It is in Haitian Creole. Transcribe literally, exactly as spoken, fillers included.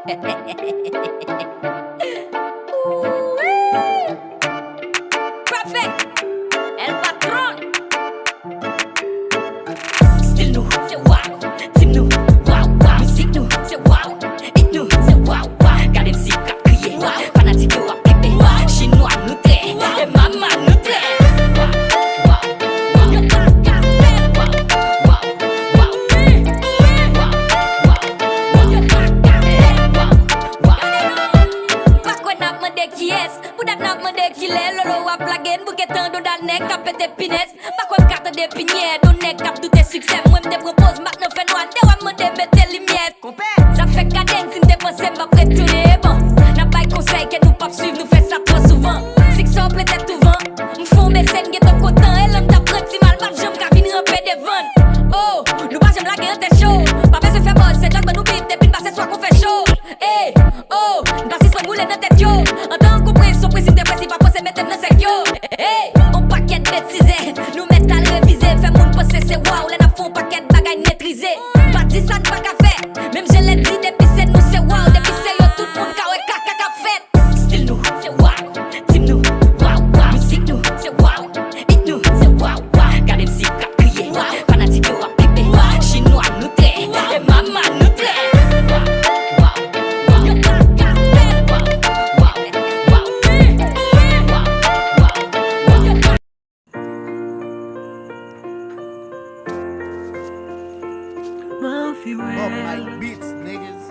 Prophet, el patron. Stil nou, se waw. Team nou, waw, waw. Mizik nou, se waw. Hit nou, se waw, waw. Gade m si k ap kriye. Waw. Fanatik yo ap flipe. Waw. Chinwa nou trè. Waw. E mama nou trè. Waw, waw, waw. Yo pa ka fè. Waw, waw, waw. Waw, waw, waw. Yo pa ka fè. Waw, waw. Pa kwè n ap mande kiyès. Pou dat n ap mande kilè lolo w ap lage n bouke tan donda nèg k ap pete pinèz. Pa kwè m ka tande pinyè don nèg k ap doute siksè m. Mwen m te pran poz m bat nan fènwa n te wè m mande mete limyè. Sa fè gade n si n te panse m p ap retounen. Bon, n ap bay konsèy ke nou p ap swiv nou fè sa twò souvan. Siksè w plete touvan. M fè w bese n gentan kontan e lè m t ap pran ti mal m p ap janm ka vin ranpe devan n. Oh, nou pa janm lage an tèt cho. Pa bezwen fè bòz se djòl ban nou bit depi n pase swa kon fè cho. Ey, oh, n pa sispann woule nan tèt yo. Antan an konpresyon, prensip de prensip ap panse mete m nan sèk yo. Ey, on pakèt betizè, nou mèt al revize. Fè moun panse se waw lè n ap fè on pakèt bagay n metrize. Pa di sa n pa ka fè, menm jan lè di depi se nou se waw, depi se yo tout moun ka wè kaka k ap fèt. Stil nou, se waw, team nou, waw, waw. Mizik nou, se waw. Hit nou, se waw, waw. Gade m si k ap kriye. Waw. Fanatik yo ap flipe. Waw. Chinwa nou trè. Waw. E mama nou trè. Waw, waw, waw. Yo pa ka fè. Waw, waw, waw. Waw, waw, waw. Mafia Bob Mike Beats, niggas.